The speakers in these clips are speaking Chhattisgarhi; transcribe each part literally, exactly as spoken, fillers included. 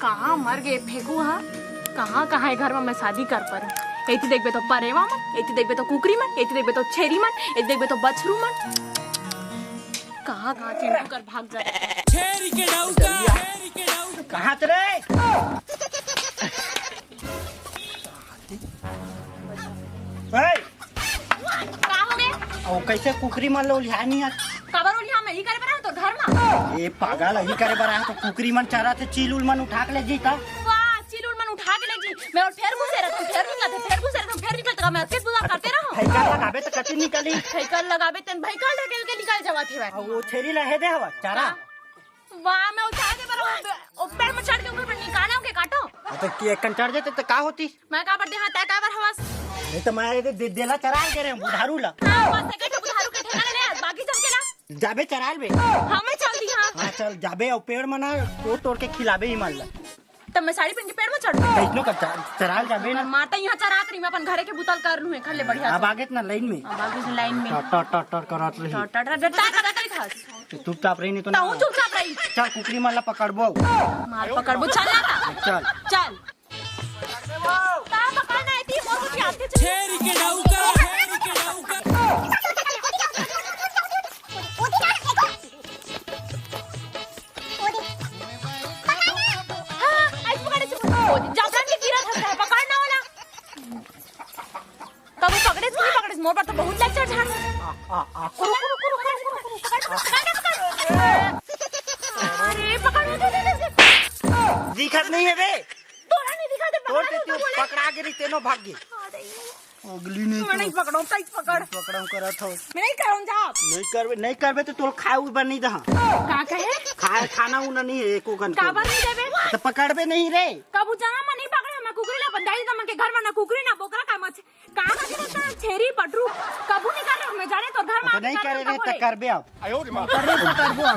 कहाँ मर गे फेकू हा? कहाँ कहाँ ए घर म मैं शादी कर परू? एती देखबे तो परेवा मन, एती देखबे तो कुकरी मन, एती देखबे तो छेरी मन, एती देखबे तो बछरू मन। कहाँ कहाँ चिंटू कर भाग जाए। छेरी के डौका, छेरी के डौका। कहाँ थे रे? ए! का हो गे? ओ, कैसे कुकरी मन लो लिहा नहीं आ? काबर ओलिहा मैं ही करे बर आए तोर घर म? ए पागल, ही करे बर आए तो कुकरी मन चरा थे, चील उल मन उठा के ले जी का? वाह, चील उल मन उठा के ले जी। मैं और फेर घुसे रहता हूँ, फेर निकलते, फेर घुसे रहता हूँ, फेर निकलते, मैं अतके बुला करते रहूँ। फैकल लगाबे तो कति निकली? फैकल लगाबे तेन भैकल ढकेल के निकल जावा थे भाई। ओ छेरी ला हे दे हवा, चरा। वाह, मैं उठा के बर ओ पेड़ में चढ़ के ऊपर निकाला हूँ के काटो। तो के कंचर जेते तो का होती? मैं काबर देहा, तै काबर हवस? नहीं तो मैं दे, दे, देला चराल के रे बुधारू ला। हाँ, बस एक तो बुधारू के ठेका ले, बाकी सब के ला। जाबे चराल बे। हाँ, मैं चल दी, हाँ। हाँ, चल जाबे, और पेड़ मना तोड़ तोड़ के खिलाबे ही मान ला। तब मैं साड़ी पहन के पेड़ में चढ़ गई। कैसनो का चा-, चराल जाबे ना। माता यहाँ चरात रही, मैं अपन घरे के बुतल कर लूँ, खा ले बढ़िया अब से। आगे ना लाइन में। अब आगे से लाइन में। टर, टर, टर, टर करत रही। टर, टर, टर, टर, टर, टर, टर, टर। तो चुपचाप रही, नहीं तो ना। ताऊ चुपचाप रही। चल, कुकरी मन ला पकड़बो। मार पकड़बो, चल ना। चल। चल। का पकड़ना है, ती मोर को क्या आते चल। छेरी के डौका, छेरी के डौका। हाँ, ऐसे पकड़, ऐसे पकड़। जबरन के गिरा था, पकड़ना वाला। कब पकड़े, तू ही पकड़े, मोर पर तो बहुत लेक्चर झाड़। अरे, पकड़, पकड़, पकड़, पकड़। दिखत नहीं है बे। तोरा नहीं दिखा दे, तोर पकड़ा ते नहीं तू बोले। पकड़ा के रही, तेनो भाग गई। अरे। अगली नहीं मैं तो नहीं पकड़ो, तई पकड़। पकड़ो करत हो। मैं नहीं करूँ, जा। नहीं करबे, नहीं करबे तो तोल खाए उ बन नहीं दहा। का कहे? खाए, खाना उना नहीं है एको कन को। काबर नहीं देबे? तो पकड़बे नहीं रे। कबू जाना मैं नहीं पकड़े, मैं कुकरी ला बंधाई देता, मन के घर में ना कुकरी ना बोकरा का मछ। का का के रहता है? छेरी पटरू। कबू नहीं कर रहे, मैं जाने तो घर में तो नहीं करे रे, तो करबे अब।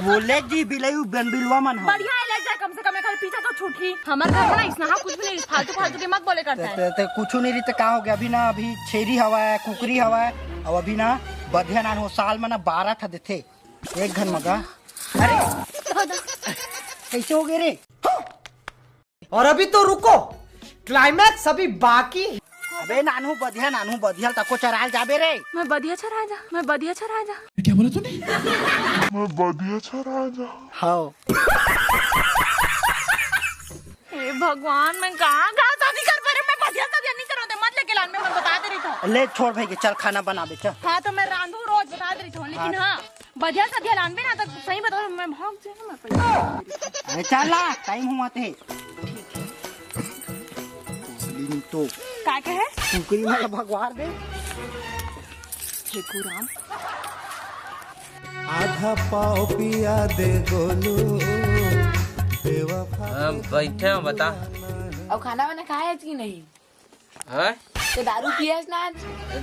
बोले जी बिलई बन बिलवा मन हो। बढ़िया है, ले जा, कम से कम एकर पीछा तो छूटी। हमर घर में ना इसना कुछ भी नहीं, फालतू फालतू के मत बोले करता है। ते, ते कुछ नहीं रही तो का हो गया? अभी ना, अभी छेरी हवा है, कुकरी हवा है, और अभी ना बधिया नान हो, साल में ना बारह था देथे एक घन मगा। अरे कैसे हो गए रे? और अभी तो रुको, क्लाइमैक्स अभी बाकी है। अबे नानू बधिया, नानू बधिया तको चराल जाबे रे। मैं बधिया चरा जा, मैं बधिया चरा जा। क्या बोला तूने? मैं बधिया चरा जा। हाँ। हे भगवान, मैं कहाँ कहाँ शादी कर पा रही, मैं बधिया शादी नहीं करो, मत लेके लान, मैं बता दे रही था। ले छोड़ भाई के, चल खाना बना दे, चल। हाँ तो मैं रांधू रोज बता दे रही था, लेकिन हाँ। हाँ। बढ़िया सा ध्यान बे ना, तो सही बताओ, मैं भाग जाऊँ ना पहले। अरे चल ला, टाइम हुआ थे। तो का कहे? कुकरी में भगवान दे। हे राम। आधा पाव पिया दे गोलू, बेवफा। हम बैठे हैं, बता। अब खाना वाना खाए कि नहीं? हैं? तो दारू पियस ना आज?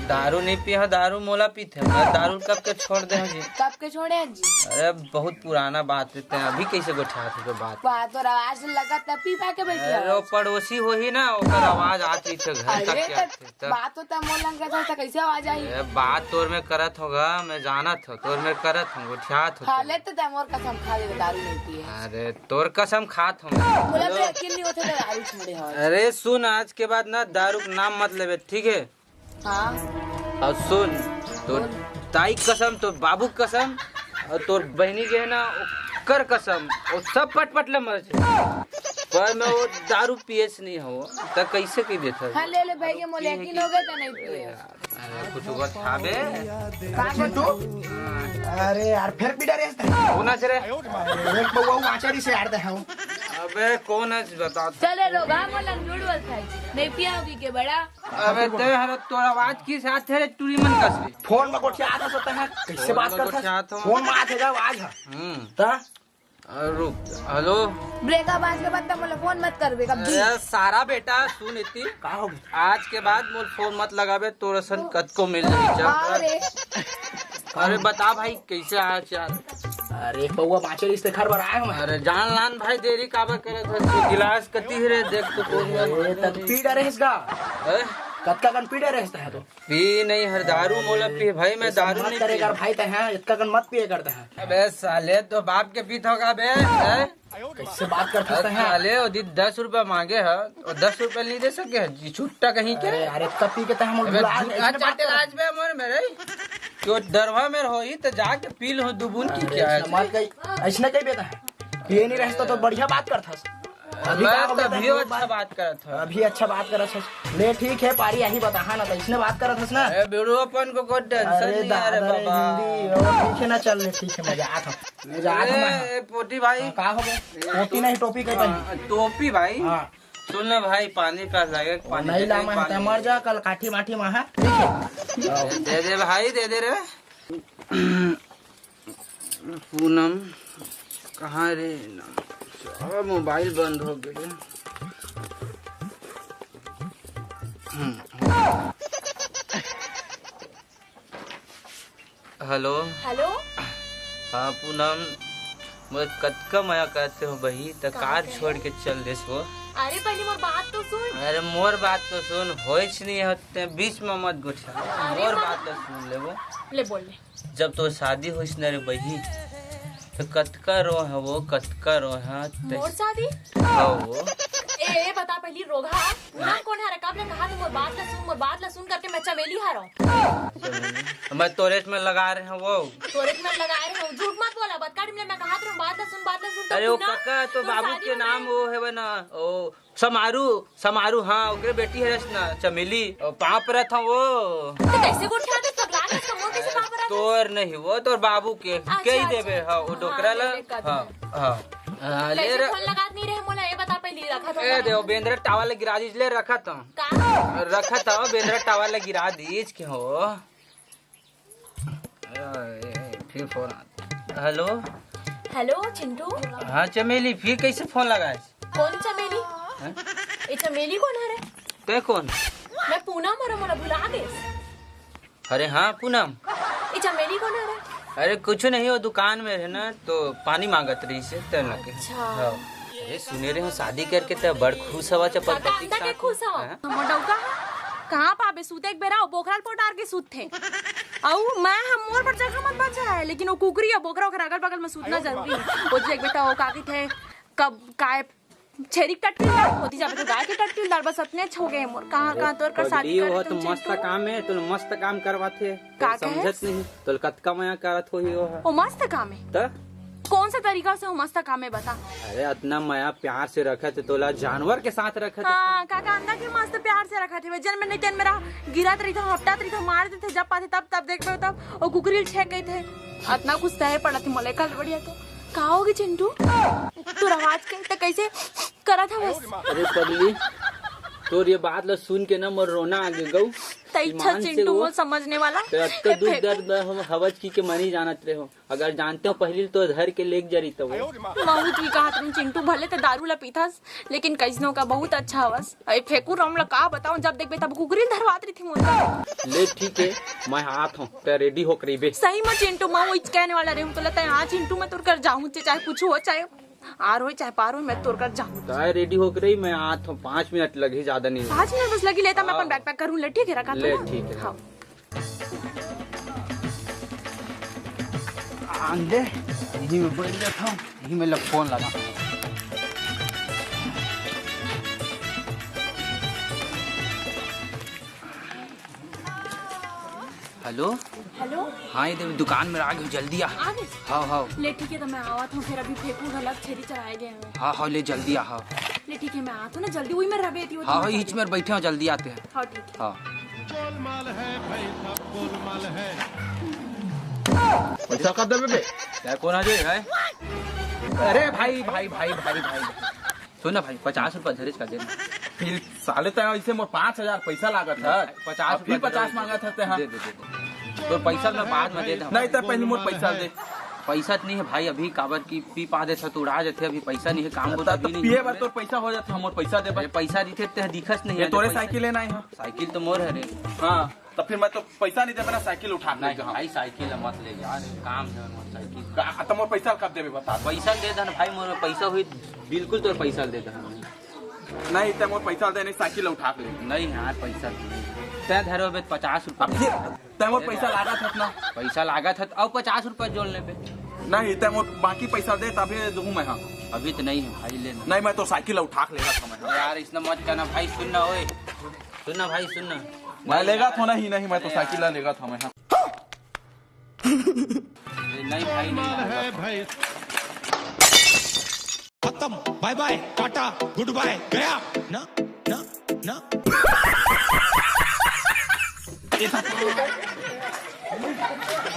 दारू नहीं पिया, दारू मोला पीथे। मैं दारू कब के छोड़ दे हूँ जी। कब के छोड़े हस जी? अरे बहुत पुराना बात रहते हैं, अभी कैसे गोठियात हो बात? बात और आवाज लगा तब पी पा के बैठे अरे हो। वो पड़ोसी हो ही ना, ओकर आवाज आती थे घर तक अरे के तो आती थे, तो बात तो तब मोर लंग करत हो, तो कैसे आवाज आई? अरे बात तोर में करत होगा, मैं जानत हो, तोर में करत हो, गोठियात हो। हाँ, ले तो तब मोर कसम खा ले, दारू नहीं पिए। अरे तोर कसम खात हूँ। बोला तो हेलो। यकीन नहीं होते तो दारू छोड़े हो। अरे सुन, आज के बाद ना दारू का नाम मत लेबे, ठीक है? हाँ। और सुन, तोर बोल। ताई कसम, तोर बाबू कसम, और तोर बहनी के है ना, ओकर कसम, वो सब पट पट ले मर जाए। पर मैं वो दारू पिए से नहीं हो, तो कैसे कह देता? हाँ, ले ले भाई, ये मोले यकीन हो गया तो नहीं पिए। अरे कुछ और खाबे। का चिंटू? अरे यार, फिर पी डरे हस? कौन है रे? एक बउआ वाचरी से यार दे हूँ। अबे कौन है बता। चले लो, गा मोलन जुड़वल था। नहीं पिया होगी के बड़ा? अबे ते हर तोर आवाज की साथ है रे टूरी मन कस रे। फोन में गोठियात होता है, कैसे बात करता है? फोन में आते जाओ आज। हम्म। ता? अरे रुक, हेलो। ब्रेकअप आज के बाद तो मोला फोन मत करबे कभी। अरे सारा बेटा, सुन इतनी। का हो गया? आज के बाद मोला फोन मत लगाबे, तोर असन कतको मिल जाही, चल। हाँ रे। अरे बता भाई, कैसे हालचाल? अरे पौवा बाँचे रिहिस तेखर बर आए हँव मैं। अरे जान लान भाई, देरी काबर करत हस? गिलास कती हे रे, देख तो कौन अरे, तक पी डरे हस गा? हैं? कतका कन पी डरे हस तैं तो? पी नहीं हर दारू मोला पी भाई, मैं ऐसा दारू मत नहीं करे पी। कर भाई, तैं हैं, इतका कन मत पिए कर तैं हैं। अबे साले, तो बाप के पीत होगा बे, हैं? कैसे बात करत हस तैं? अरे, वो दी दस रुपया मांगे ह, वो दस रुपया नहीं दे सके ह जी, छुट्टा कहीं के। अरे, अरे, तब पी के तैं हमर अबे भुला झूठ अइसने बात चाटे करत लाज बे मोर मेरे। तो दरवा में रहो ही तो जाके पी लो दो बूंद की। अरे, क्या है? अइसने मत कही, अइसने कही बेटा। पिए नहीं रहस तो, तो बढ़िया बात करत हस। अभी मैं का हो गया तभी तैं? अच्छा बात करत हस। अभी अच्छा बात करत हस। ले ठीक है, पारी आही बताहा ना, तो अइसने बात करत हस ना। अरे बेड़ू अपन को कोई टेंशन अरे नहीं आ रे दादा रे, बाबा। हिंदी, ओ, ठीक है ना, चल ले, ठीक है, मैं जात हूँ। मैं जात हूँ मैं। ए, पोटी भाई। हाँ, का हो गया? पोटी नहीं, टोपी कहीं पहन। हाँ, टोपी भाई। हाँ। सुन ना भाई, पानी प्यास लगे, पानी नहीं दे ला दे, मैं, पानी तैं मर दे। जा, कल काठी माठी में, हाँ? ठीक है। दे दे भाई, दे दे रे। पूनम, कहाँ रे? साला मोबाइल बंद हो गया। हम्म। हेलो। हेलो। हाँ पूनम, मैं कतका मया करते हो बही, त का कार करे? छोड़ के चल देस वो। अरे पहले मोर बात तो सुन। अरे मोर बात तो सुन, होइच नहीं होते, बीच में मत गोठिया। अरे मोर बाबा। बात तो सुन ले वो। ले बोल ले। जब तोर शादी होइस न रे बही, त कतका रोहे वो, कतका रोहे ते। मोर शादी? हाँ वो। ए, ए, बता पहली रोगहा, पूनम कोन हरे? कब ले कहा तू मोर बात ला सुन, मोर बात ला सुन करके मैं चमेली हरो। मैं तोरेच में लगा रहे हैं वो। तोरेच में लगा रहे हैं, झूठ मत बोला, बतका टाइम ले मैं कहा तुम बात ला सुन, बात ला सुन, तो अरे वो पूनम, कका तो तोर बाबू शादी के हो नाम गई। वो है ना, ओ समारू, समारू, हाँ, ओकरे बेटी हरस ना, चमेली, अउ पाँव परत हँव वो। तो कैसे गोठियाथे, पगला गे, तो मोर कैसे पाँव परत हँव? तोर नहीं वो, तोर बाबू के, अच्छा, कही देबे, अच्छा, हाँ, वो हाँ, डोकरा ला, ले, ले, कर हाँ, दे। हाँ। हाँ, ले कैसे रे। फोन लगात नहीं रहे मोला, ये बता पहली, रखत हँव ए, मैं। देव, बेंदरा टावर ला गिरा दीज, ले रखत हँव। का? रखत हँव, बेंदरा टावर ला गिरा दीज के हो। ए, फिर फोन आता। हेलो। हेलो, चिंटू। हाँ, चमेली, फिर कैसे फोन लगाए? कोन चमेली? हैं? ए चमेली कोन हरे? तैं कोन? मैं पूनम हरँव, मोला भुला गेस। अरे हाँ, पूनम। ए चमेली कोन हरे? अरे कुछ नहीं, वो दुकान में है ना, तो पानी मांगत रहिस हे, तैं लगे। अच्छा। हाँ। अरे सुने रहे हँव, शादी करके तैं बड़ खुश हवस अपन पति के साथ। खुश हवस? हाँ? मोर डौका ह, कहाँ पाबे, सूते के बेरा वो बोकरा ल पोटार के सूतथे। अउ मैं ह, मोर बर जगह मत बचाए, लेकिन वो कुकरी अउ बोकरा ओकर अगल बगल में सूतना जरूरी हे। वो देख बेटा, वो का कहिथे, कब काय छेरी के टट्टी ल डार, ओती जाबे तो गाय के टट्टी ल डार, बस अतने अच्छा हो गए मोर। कहाँ, अरे कहाँ तोर कर शादी पगली, कर वो तो मस्त काम हे, तोला मस्त काम करवाथे। का तोला समझत नहीं, तोला कतका मया करत होही वो ह। वो मस्त काम हे। त? कौन सा तरीका से वो मस्त काम हे बता? अरे अतना मया प्यार से रखत हे तोला, जानवर के साथ रखत हे। हाँ, काका अंधा के मस्त प्यार से रखत हे। जन में नहीं तेन मेरा गिरत रहिथे, हपटत रहिथे, मार देथे, जब पाथे तब, तब देखबे तब वो कुकरी ल छेंक कहिथे। अतना कुछ सहे पड़त हे मोला कल बढ़िया तो। का होगे चिंटू? तोर आवाज के त कैसे करत हवस? अरे पगली, तोर ये बात ला सुन के ना मोर रोना आ गे गऊ। त इच्छा ईमान से चिंटू वो मोर समझने वाला। ते अत्ता ए दुख फेंकू। दर्द ला हम हवच की के मनी जानत रहे हो। अगर जानते हो पहली तो धर के लेके जरी तो वो। महू तुही कहत रहूं चिंटू, भले ते दारू ला पीथस, लेकिन कैसनो का बहुत अच्छा हवस। अरे फेंकू राम ला का बताऊं, जब देखबे तब कुकरी ल धरवात रहिथे मोर। ले ठीक हे, मैं आत हूं, ते रेडी होके रहिबे। सही में चिंटू, मैं वही कहने वाला रहूं तोला, ते हाँ चिंटू, मैं तोर कर जाहूं, चाहे कुछ हो, चाहे आर होय चाहे पार होय, मैं तोर कर जाहूं। ते रेडी होके रही, मैं आत हूं, पाँच मिनट लगही, ज्यादा नहीं। पाँच मिनट बस लगही, ले त मैं अपन हाँ। बैग पैक करूं, ले ठीक हे, रखा ले, तो। ठीक हे। हाँ। आन दे, यही में बैठ जाता हूँ, यही में लग फोन लगा। हेलो। हेलो। हाँ, ये देख, दुकान में आ गई, जल्दी आ। आ गए? हाँ, हाँ। ले, ठीक है, तो मैं आवत हूँ, फिर अभी फेंकू घलक छेरी चराए गए हैं। हाँ, हाँ, ले, जल्दी आ, हाँ। ले, ठीक है, मैं आत हूँ ना, जल्दी, वही में रबे थी, हाँ, हाँ, ईच में बैठे हो, जल्दी आते हैं। हाँ, ठीक है। हाँ। गोलमाल है भाई, सब गोलमाल है। पैसा कब देबे बे? क्या, कौन आ जाए भाई? अरे भाई, भाई, भाई, भाई, भाई। सुन ना भाई, पचास रुपया धरेच का देना। फिर साले तैं ऐसे मोर पाँच हजार पैसा लागत हे। पचास अभी रुपया पचास मांगत हे तैं, हाँ। दे दे, दे दे। तो पैसा मैं बाद में दे दे। नहीं, तैं पहले मोर पैसा दे। पैसा तो नहीं है भाई, अभी काबर की पी पा देथे तो उड़ा देथे, अभी पैसा नहीं है, काम को तो अभी नहीं पिए है। बर तोर पैसा हो जाथे, मोर पैसा दे बर। अरे पैसा दिखे ते दिखस नहीं ये है, तोरे पैसा साइकिल लेना है, हाँ। साइकिल तो मोर है रे। हाँ, तो फिर मैं तो पैसा नहीं देबे ना, साइकिल उठा के नहीं, लेके, हाँ। भाई साइकिल मत ले यार, काम है मोर साइकिल। का, तो मोर पैसा कब देबे बता। पैसा दे देना भाई, मोर पैसा हुई, बिल्कुल तोर पैसा दे देना। नहीं, तैं मोर पैसा दे, नहीं साइकिल उठा के ले। नहीं यार, पैसा नहीं। तैं धरे होबे पचास रुपया। अब फिर तैं मोर पैसा लागत हे ना। पैसा लागत हे, अउ पचास रुपया जोड़ लेबे। नहीं, तैं मोर बाकी पैसा दे, तभे दूँ मैं, हाँ। अभी तो नहीं है भाई, ले ना। नहीं, मैं तो साइकिल उठा के लेगा था मैं। यार, इसने मत करना भाई, सुन ना ओए। सुन ना भाई, सुन ना। मैं लेगा था नहीं, नहीं, मैं तो साइकिल लेगा था मैं। नहीं भाई, नहीं। खत्म, बाय बाय, टाटा, गुड बाय, गया ना, ना, ना।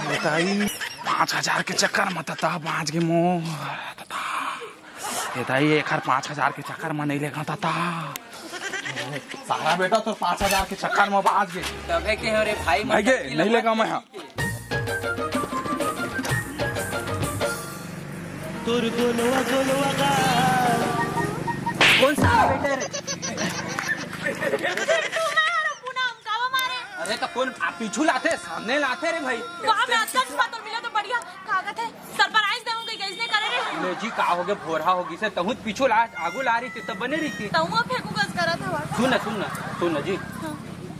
बताई, पाँच हजार के चक्कर में तता बाँच गे मोर। ए दाई, एखर पाँच हजार के चक्कर म नइ लेगा तता। सारा बेटा तोर पाँच हजार के चक्कर म बाँच गे। तभे के हो रे भाई, भाई गे, नइ लेगा मैं, हाँ। तोर गोलवा गोलवा गाल। कौन सा बेटा रे? अरे तो कौन आ, पीछू लाथे, सामने लाथे रे भाई। वहाँ में अटकन हुआ तो मिला तो बढ़िया। कागत है, सरप्राइज देहूं कहीं, कहीं से करे रे। ले जी, का होगे, भोरहा होगिस हे, तहूँ पीछू ला, आगू ला रहिते, तब बने रहिते। तहूँ अब फेंकू कस करत हवा। सुन ना, सुन ना, सुन ना जी। हाँ।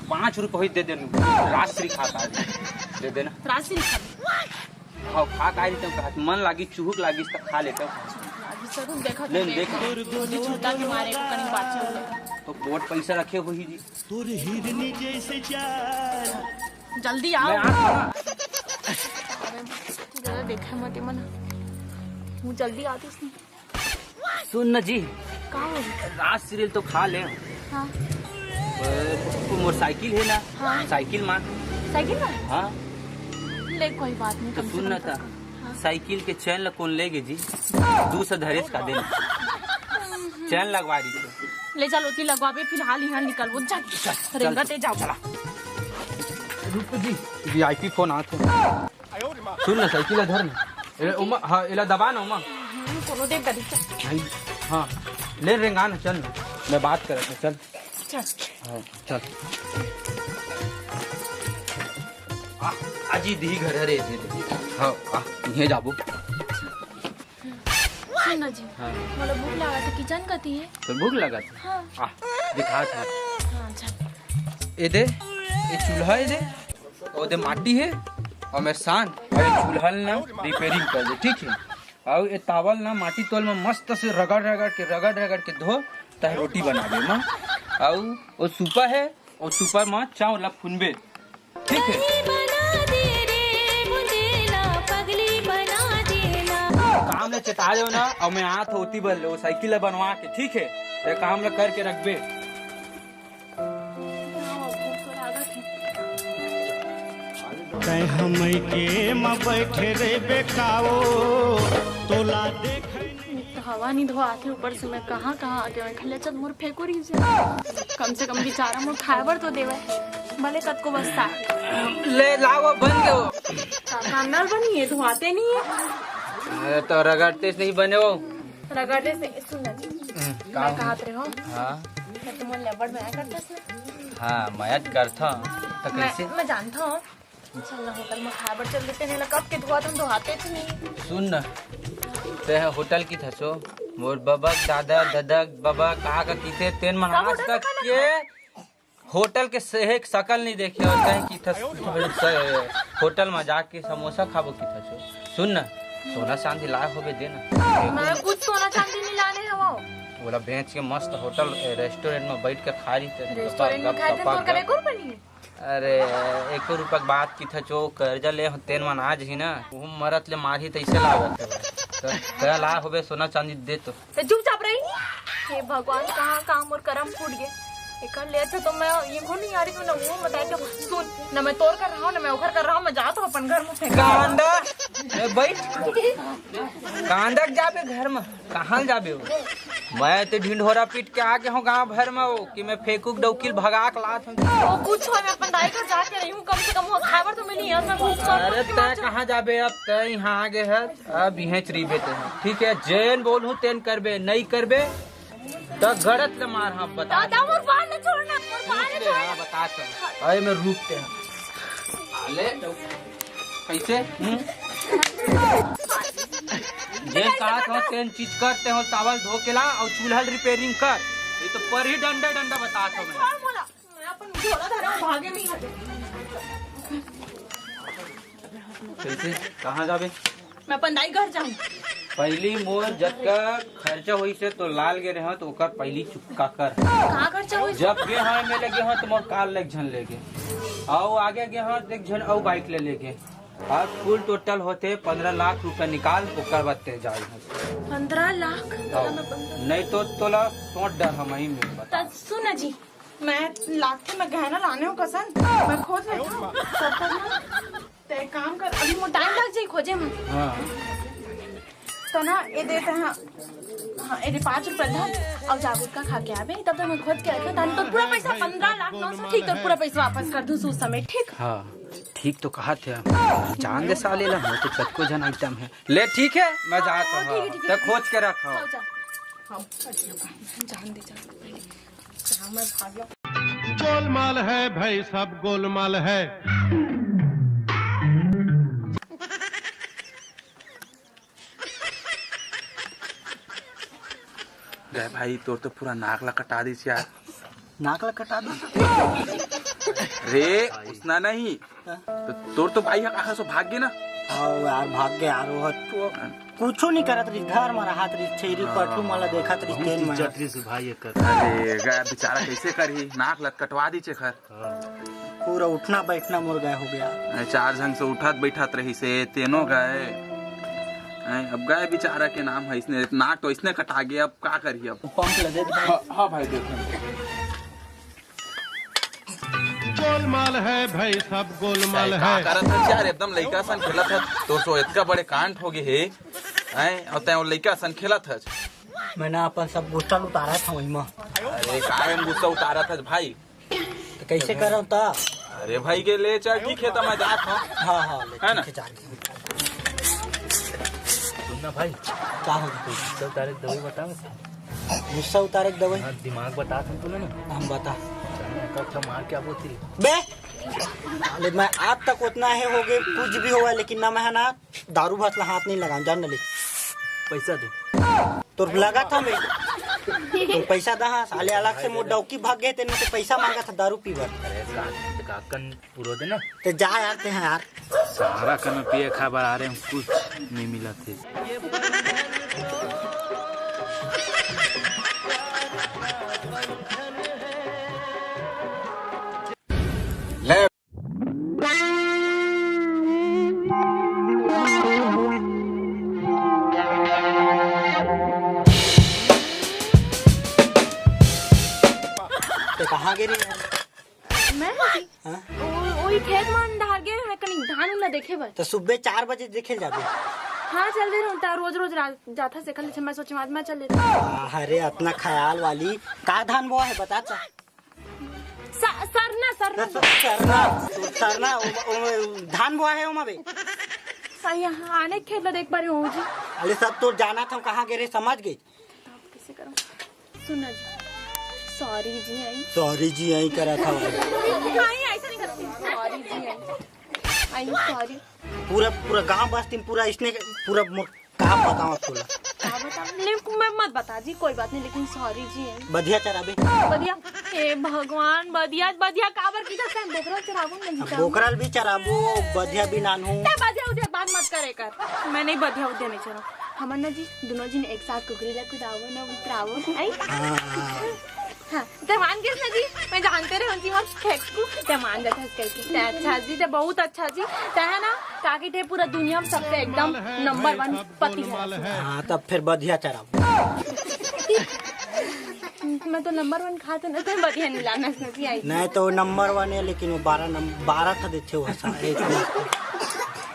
पाँच रुपये होई दे देना, राजश्री खाता है, दे देना। राजश्री खा। हाँ, खा का रहिते, कहा मन लागी, चुहुक लागी, त खा लेते। अभी सब देखा ले, तो देख। देख। छोटा के मारे को कहीं बात चल रहा। तो बोट पैसा रखे हुई जी। तोर हिरनी जैसे चाल। जल्दी आओ। मैं आ रहा हूँ। अरे, जरा देखे मत मन। हूँ जल्दी आती उसने। सुन न जी। का हो? राज सीरियल तो खा ले। हाँ। पर वो मोटरसाइकिल है ना? हाँ। साइकिल मार। साइकिल मार? हाँ। ले, कोई बात नहीं, तो कम से सुन कम ना तो था। हाँ। साइकिल के चैन ला कौन लेगे जी? दू सौ धरेस का देना। चैन लगवा रही थी। ले चल, ओती लगवाबे, फिलहाल यहाँ निकल, वो जा। चल, चल, रेंगत चल, ए जाओ। चला। रुक तो जी, वीआईपी फोन आत हे। सुन ना, साइकिल ला धर ना। ए, उमा, हाँ, एला दबा ना, उमा। हम्म, कोनो देख करी, चल। नहीं, हाँ, ले रेंगा ना, चल ना। मैं बात करत हूँ, चल। चल। हाँ, चल। आ, आजी दी घर हरे, दे दे। हाँ, आ, इहे जाबो। सुन ना जी, हाँ। मोला भूख लागत हे, किचन कती हे? तो भूख लागत हे? हाँ। आ, दिखात हँव। हाँ, चल। ए दे, ए चूल्हा ए दे, ओ दे माटी हे, अउ मैं सान, अउ ए चूल्हा ल ना रिपेयरिंग कर दे, ठीक हे? अउ ए तावल ना माटी तोल में मस्त से रगड़ रगड़ के, रगड़ रगड़ के धो, तह रोटी बना दे ना। अउ ओ सूपा हे, ओ सूपा में चावल ला फुनबे, ठीक हे। काम ले चेता देव ना, अउ मैं आत होती बल, वो साइकिल ला बनवा के, ठीक हे? ये काम ला करके रखबे। तै हमई के म बैठे रे बेकाओ, तोला देखे नहीं। तो हवा नहीं धोआथे, ऊपर से मैं कहाँ कहाँ आके मैं खले चल मोर फेंको रही से। कम से कम बेचारा मोर खाए बर तो देवे, भले कतको बस्ता। ले लाओ, बन गयो। का, का नल बनी है, धोआते नहीं है। अरे तो रगड़ते से नहीं बने वो। रगड़ते से, सुन ना जी। हम्म, का मैं हो? कहा रहे हो? हाँ। मैं तुम लेबर में आया करता से। हाँ, मैं करता हूँ। तो मैं, कैसे? मैं जानता हूँ। चल ना, होटल में खाए बर चल देते हैं ना, कब के धोआ तुम धोआते थे नहीं। सुन ना, ते होटल की थसो, मोर बबक, दादा, ददक, बबा, कहा का किथे, तेन मन सब आज होटल तक में खाना के होटल के से-, एक शकल नहीं देखे हो, तैं की थस, होटल में जाके समोसा खाबो की थसो। सुन ना, सोना चांदी लाए होबे दे ना। मैं कुछ सोना चांदी नहीं लाने हवा। बोला बेच के मस्त होटल, ए, रेस्टोरेंट में बैठ के खा रही थे। रेस्टोरेंट में खाए थे, गप्पा तोर करे गप। कौन बनी है? अरे, एको रुपया के बात की था, जो कर्जा ले हो, तेन मन आज ही ना, वो मरत ले मारही, तैसे लागत है। तो तेरा ला होबे, सोना चांदी दे तो। तो चुपचाप रही। हे भगवान, कहाँ, कहाँ मोर करम फूट गए। एकर ले अच्छा तो मैं ये को नहीं आ रही, तो ना वो बताए तो सुन, ना मैं तोर कर रहा हूँ, ना मैं ओकर कर रहा हूँ, मैं जात हूँ अपन घर में फेंक। कांदा, ए, बैठ। कांदा के जाबे घर में। कहाँ ल जाबे हो? मैं तो ढिंढोरा पीट के आ गे हूँ गांव भर में वो कि मैं फेंकू के डौकी ल भगा के लात हूँ। वो कुछ हो, मैं अपन दाई घर जाके रही हूँ, कम से कम वो खाए बर तो मिली है, मैं भूख से अरे मरती तै हूँ। कहाँ जाबे अब, तै यहाँ आ गे है, अब इहें च रहिबे तै, ठीक है? जेन बोलहूँ तेन करबे, नहीं करबे तो गड़त ले मार, हाँ बता दादा, दे। मोर बाल न छोड़ना, मोर बाल न रुक ले, छोड़ना। हाँ, बता तो। अरे मैं रुक ते हैं। ले, कैसे? हम्म? जे कहा था, तेन चीज करते हो, चावल धो के ला और चूल्हा रिपेयरिंग कर। ये तो पर ही डंडा डंडा बता था मैं। छोड़ बोला, मैं अपन झोला धरा हूँ, भागे नहीं हटे। कैसे? कहाँ जाबे? मैं अपन दाई घर जाऊँ। पहिली मोर जतका खर्चा होइस हे तो लाल गे रहे हो तो ओकर पहिली चुकता कर। का खर्चा होइस? जब गे हो एमएलए गे हो तो मोर कार ले एक झन लेगे, अउ आगे गे हो तो एक झन अउ बाइक ले लेगे। अब कुल टोटल होथे पंद्रह लाख रुपया निकाल, ओकर बाद ते जाए। पंद्रह लाख? नहीं तो तोला सोट डर हम ही में बता। त सुन ना जी, मैं लागथे मैं गहना लाने हूँ कसन, मैं खोज लेथव सब करना। ते एक काम कर, अभी मोर टाइम लग जाई खोजे में। हाँ। तो ना ये देते हैं, हाँ, ये पाँच रुपया धर, अउ जा गुटखा खा के आबे, तब तक मैं खोज के रखे, तानी तो पूरा पैसा पंद्रह लाख नौ सौ, ठीक, तो पूरा पैसा वापस कर दूँ सूद समेत, ठीक? हाँ, ठीक तो कहा थे, जान दे साले ला, मैं तो कतको झन आइटम है। ले ठीक है, मैं जाता हूँ, हाँ, ठीक है, ठीक है, तो खोज के रखा। हाँ, जा। हाँ, जान दे, जान दे। गोलमाल है भाई, सब गोलमाल है। गए भाई, तोर तो पूरा नाक ला कटा दिस यार। नाक ला कटा दिस? रे, उसना नहीं। हाँ। तो तोर तो भाई ह कहाँ से भाग गे ना? हाँ यार, भाग गे यार, वो तो कुछो नहीं करत रहिस, घर में रहत रहिस, छेरी हाँ। पठरू मन ला देखत रहिस, बहुत तेन में। इज्जत रहिस भाई एकर। अरे, गए बेचारा कैसे करही, नाक लत कटवा दीचे खर। हाँ। पूरा उठना बैठना मोर गए हो गया। अरे, चार झन से उठत बैठत रहिस हे, तेनो गए। हैं, अब गए बेचारा के नाम है, इसने नाक तो इसने कटा गया, अब का करही अब? पंप लगे भाई। हाँ, हाँ भाई, देखो। गोलमाल है भाई, सब गोलमाल का है। करत हस यार, एकदम लइका सन खेलत हस। तोर तो इतका बड़े कांड हो गए हे, हैं? और तैं वो लइका सन खेलत हस। मैं ना अपन सब गुस्सा उतारत हूँ इमा। अरे, काहे में गुस्सा उतारत हस भाई? तो कैसे करम ता? अरे भाई के ले चल, ठीक है, तो मैं जात हूँ। हाँ, हाँ, ले, है ना? ठीक है, जा। सुन ना भाई, का हो गया? गुस्सा उतारे के दवाई बता ना। गुस्सा उतारे के दवाई? हाँ, दिमाग बता तुम तूने ना। हम बता। चल ना, एक अच्छा मार के आप होती। बे, साले, मैं आज तक उतना है हो गए, कुछ भी हुआ, लेकिन ना मैं है ना दारू भस ला हाथ नहीं लगाऊं, जान ले। पैसा दे। तोर लगा था मैं। तोर पैसा दा हाँ, साले अलग से मोर डौकी भाग गए, तेने से पैसा मांगा था दारू पीबर। अरे का, काकन पूरा दे ना। ते जा यार, ते हैं यार। सारा कन पिए खा बर आ रहे हैं, कुछ नहीं मिला थे। ले। ते कहाँ गे रही यार? मैं? हाँ? ओ, ओही खेत में अंधार गे रहे, कनी धान उन ला देखे बर। तो सुबह चार बजे देखे जाबे। हाँ, चल दे रहूं, ता रोज रोज रात जाथा से कल मैं सोचे आज मैं चल देता। अरे, इतना ख्याल वाली का धान बोआ है, बता ता। स-, सरना, सरना। स-, स-, सरना, सरना, ओ, ओ, धान बोआ है ओमा बे। सही, हाँ, आने खेत ला देख पा रहे हो जी। अरे, सब तो जाना था, कहाँ गे रहे, समझ गई। कैसे करूं? सुन ना जी, सॉरी जी, आई। सॉरी जी, आई करा था। आई, ऐसा नहीं करती। सॉरी जी, आई। आई, सॉरी। पूरा, पूरा गांव बस्ती में पूरा इसने, पूरा मो-, का बताओ तोला? का बताओ? ले, मैं मत बता जी, कोई बात नहीं, लेकिन सॉरी जी, आई। बधिया चराबे। बधिया? ए भगवान, बधिया, बधिया काबर की था, बोकरा चराबो नहीं अब था। बोकरा ल भी चराबो, बधिया भी नानू। ते बधिया उधिया बात मत करे कर। मैं नहीं बधिया उधिया नहीं चराऊं। हमन ना जी, दोनों जन एक साथ कुकरी ला कुदावो ना, उतरावो। आई? हाँ, हाँ। हाँ, ते मान गेस ना जी, मैं जानते रहे जी, मत फेंकू, ते मान जाते हंस करके। ते अच्छा जी, ते बहुत अच्छा जी, ते है ना, ताकि ते पूरा दुनिया में सबसे एकदम नंबर वन पति है। हाँ, तब फिर बधिया चराबो। मैं तो नंबर वन खाते ना, तो बधिया नहीं लाना जी, आई। नहीं तो नंबर वन है, लेकिन वो बारह नंबर, बारह था देते हो, हाँ, एक नंबर।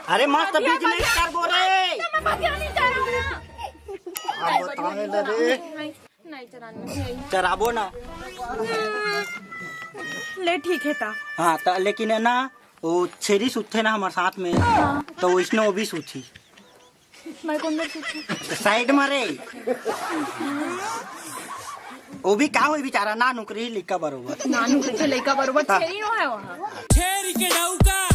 अरे मस्त बधिया, बिजनेस बधिया। कर बोल रहे। तो मैं बधिया नहीं चराऊं ना। अब बताने लगे। नहीं चराना चाहिए। चराबो ना। ले ठीक है ता। हाँ, त लेकिन है ना, वो छेरी सुतथे ना हमारे साथ में, हाँ। तो वो इसने वो भी सुती। मैं कौन बार सुती? साइड में रे। वो भी का होई बेचारा, ना नुकरी लिखा बरोबर। ना नुकरी के लइका बरोबर हाँ। छेरी हो है वहाँ। छेरी के डौका।